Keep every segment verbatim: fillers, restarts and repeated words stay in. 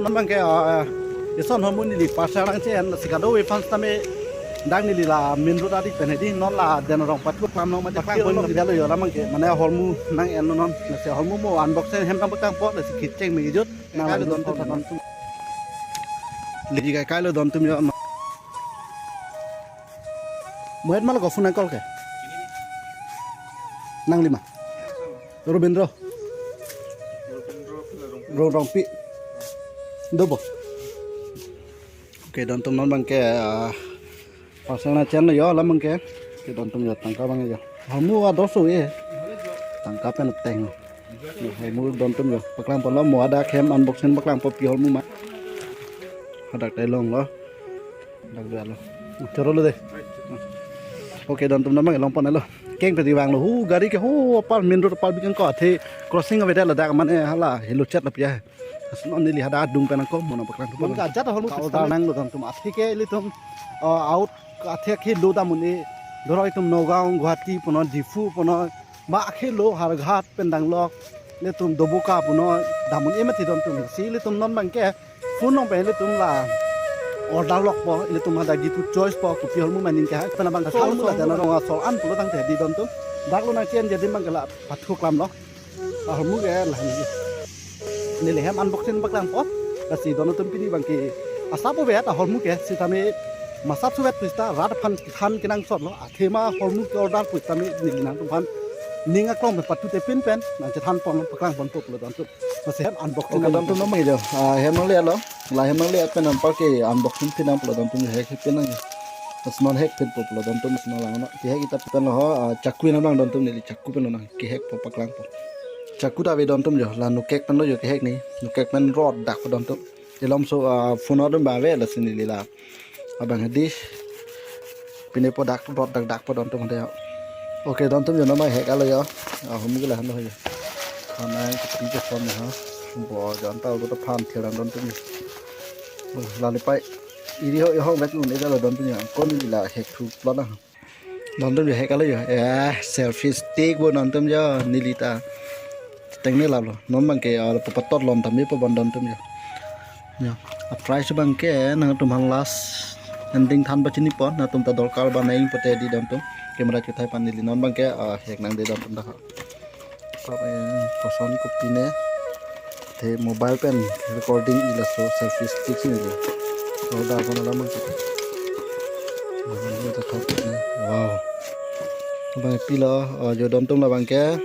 Bangke, ah, ison hormu neli parcel nangche-en, lasi kadokave aphan sitame dak neli la main road adik pen hedi, non ladak Rongpathu klam long mati paklang pon lo, video lo yo la bangke, mane hormu nang-en non, lasi hormu mo unboxing hem tang paklangpo, lasi kecheng me jut, nang kailo don tum, don tum. Liji kai kailo don tum yo. Mo-et ma la ko phone nang call ke? Nangli ma? Robindro. Rong Rongpi. Dobo. Okay, don tum non bangke, ah, parcel nangche-en lo yo la bangke. Okay, don tum yo tangka bang yo. Hormu adoso e. Tangka pen ateng. Yo, hormu don tum yo. Paklang pon lo mo, hadak hem unboxing paklangpo pi hormu ma. Hadak ta longlo. Dak dolo. Choro lo de. Okay, don tum non bang long pon lo. Keng pe di vanglo. Hu gari ke hu apar main road apar bikang ko athe crossing avedet ladak mane hala helo chet lo pia. Asno neli hadak adung pen ako mo nangpaklang tum. Bangke ajat hormu ka order nanglo don tum, athe ke ilitum, uh, out athe ke lo dam un-e. Doro itum Nagaon, Guwahati punon, Diphu punon, ba ke lo Howraghat pen danglok, ilitum Doboka punon dam un-e mati don tum. Si ilitum non bangke phone along pen ilitum la order lokpo, ilitum hadak jitu choice po, kopi hormu ma ning ke ha, pen abang so hormu la so dan rong asol an pulo tangte di don tum. Dak lo nangche-en jadi bangke la pathu klam lo. Ahormu ke lahenlo. Neli hem unboxing paklangpo. Lasi don tum pini bangke asap ovet ahormu ke sitame masap suvet pu sita rat aphan than kenangsot lo. Athema hormu ke order pu sitame neli nangtum aphan ning aklong pen patute pin pen nangchethan pon paklang ponpo pulo don tum. Lasi hem unboxing. Okay, don tum non bang jo. Ah, hem nangle lo. La hem nangle pen anparke unboxing pin nang pulo don tum, hek pin nang. Asnon hek pinpo pulo don tum, asnon lang no. Kehek ita pen lo ho, ah, chaku nang lang don tum neli chaku pen lo nang. Kehekpo paklangpo. Chaku ta ave don tum jo, la nukek pen lo jo kehek ni. Nukek pen rot dakpo don tum. Ilom so, ah, phone order ba ave lasi neli la. Abang hedi. Pine po dak rot dak dakpo don tum de. Okay, don tum jo non bang hek alo jo. Ah, hum gila han lo jo. Anai kopi ke phone ha. Bo jon ta lo ta phan thiran don tum. Oh, lalipai. Iri ho, ihong vet un-e lo don tum jo. Kon la hek thu plot na. Don tum jo hek alo jo. Ya, selfie stick bo don tum jo. Neli ta. Tengne lap lo. Non bangke, ah, papatot lon tame po bon don tum jo. Ya. A price bangke nangtum aphan last ending than pachini pon, nangtum ta dorkar ba nang pute di don tum. Camera chuthai pan neli non bangke, ah, hek nangde don tum dak. Pap, eh, koson kopine. The mobile pen recording ila so selfie stick si neli. So da kono lamang kita. Wow. Bang pilo, oh, jo don tum la bangke.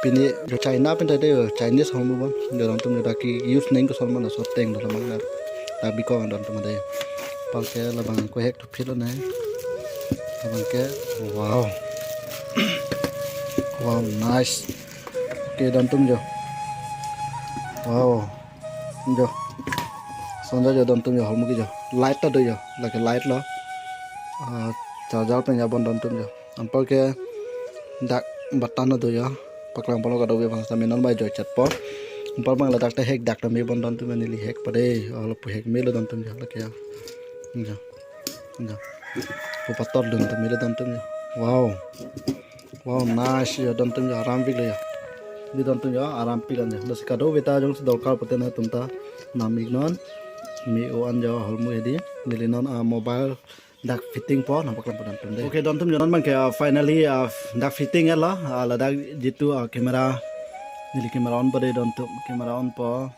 Pini jo China pen tade jo Chinese hormu bon. Jo don tum jo dak ke use neng koson mana so teng do lamang na. Tapi ko don tum ade. Palke labang ko hek to philo ne. Labang ke, wow. Wow, nice. Okay, don tum jo. Wow. Jo. Sonja jo don tum jo hormu ke jo. Light ta do jo. Lake light lo. Ah, charger pen ja bon don tum jo. Anparke dak button do jo. Paklang pon lo kadokave aphan sitame non bai jo chat po. Anpar bang ladak ta hek dak tame bon don tum neli hek pade. Olo pu hek melo don tum jo lake jo. Jo. Jo. Pu patot dun tame lo don tum jo. Wow. Wow, nice jo don tum jo, aram pik lo jo. Di don tum jo, aram pik an jo. Lasi kadokave ta jongsi dorkar pute nangtum ta nam ik non. Me-o an jo hormu hedi. Neli non, ah, mobile dak fitting po nangpaklang po don tum de. Okay, don tum jo non bangke, ah, finally, ah, dak fitting lo. Ah, ladak jitu, ah, camera. Neli camera on po de don tum. Camera on po.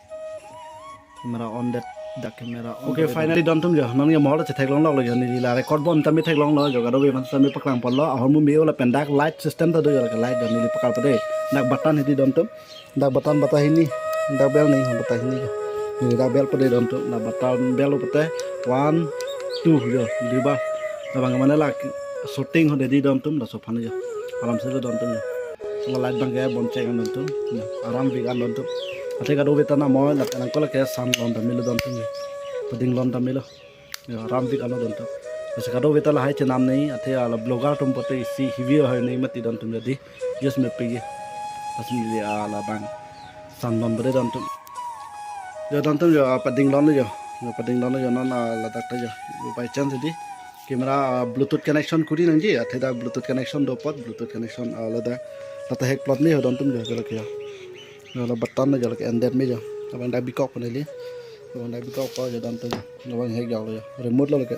Camera on det, dak camera on. Okay, finally don tum jo. Non jo mohor ta chetheklong lo jo, neli la record bon tame theklong lo jo, kadokave aphan sitame paklang pon lo. Ahormu me-o lapen dak light system ta do jo, lake light jo neli paklang pade. Dak button hedi don tum. Dak button button hini. Dak bell ni button hini jo. Neli dak bell pade don tum. Dak button bell pade. One, two jo. Dui bar. Labang mane la shooting ho dedi don tum, laso aphan jo. Aram se lo don tum jo. La light bangke bon chek an don tum. Jo, aram pik an don tum. Athe kadokave ta na mo la nang ko lake san lon tame lo don tum jo. Pading lon tame lo. Jo, aram pik an lo don tum. Lasi kadokave ta lahai chenam nei, athe ala vlogger atum pute isi heavy hoi nei mati don tum jo di. Just me pegi. Lasi neli ala bang san lon pade don tum. Jo don tum jo, ah, pading lon jo. Jo pading lon jo non, ah, ladak ta jo. By chance di. Camera, ah, Bluetooth connection kuri nangji, athe dak Bluetooth connection do apot, Bluetooth connection, ah, ladak. Lata hek plot me ho don tum jo, jo lake jo. Jo la button jo lake ended me jo. Abang dak bikok pon neli. Pon dai bika opo jo dontum. Labang hek jalo jo. Remote lo leke.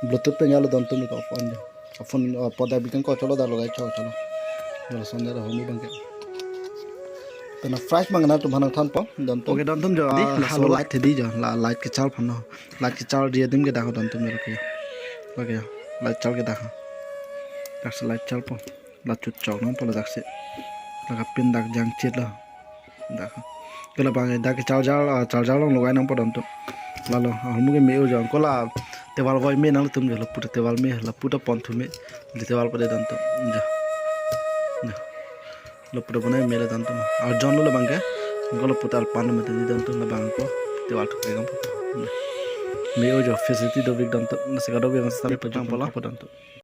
Bluetooth pen jalo dontum bika opo jo. Phone, uh, pon dai bika ko cholo da logai cho cholo. Jalo son jalo homi bangke. Pena price mangna atum aphan nangthanpo dontum. Okay, dontum jo. Di, ah, la laso light. Light di jo. La light kechar aphan lo. Light kechar di adim ke dak dontum jo leke. Leke jo. Light char ke dak. Daksi light charpo. La chut chok nangpo la daksi. La kapin dak jangchit lo. Dak. Ke labang dak ke charger, ah, charger along logai nangpo dontum. Lalo, ah, hormu ke me-o jo. Ko la table voi me nangtum jo, lapu ta table me, lapu ta ponthu me. Di table pade dontum. Jo. Jo. Lapu ta bonai me la dontum. Arjon lo labang ke. Ko lapu ta alpan lo mate di dontum labang ko. Table thu ke nangpo. Me-o jo, facility dovik dontum. Nasi kadovik nasi tari pajang pola po dontum.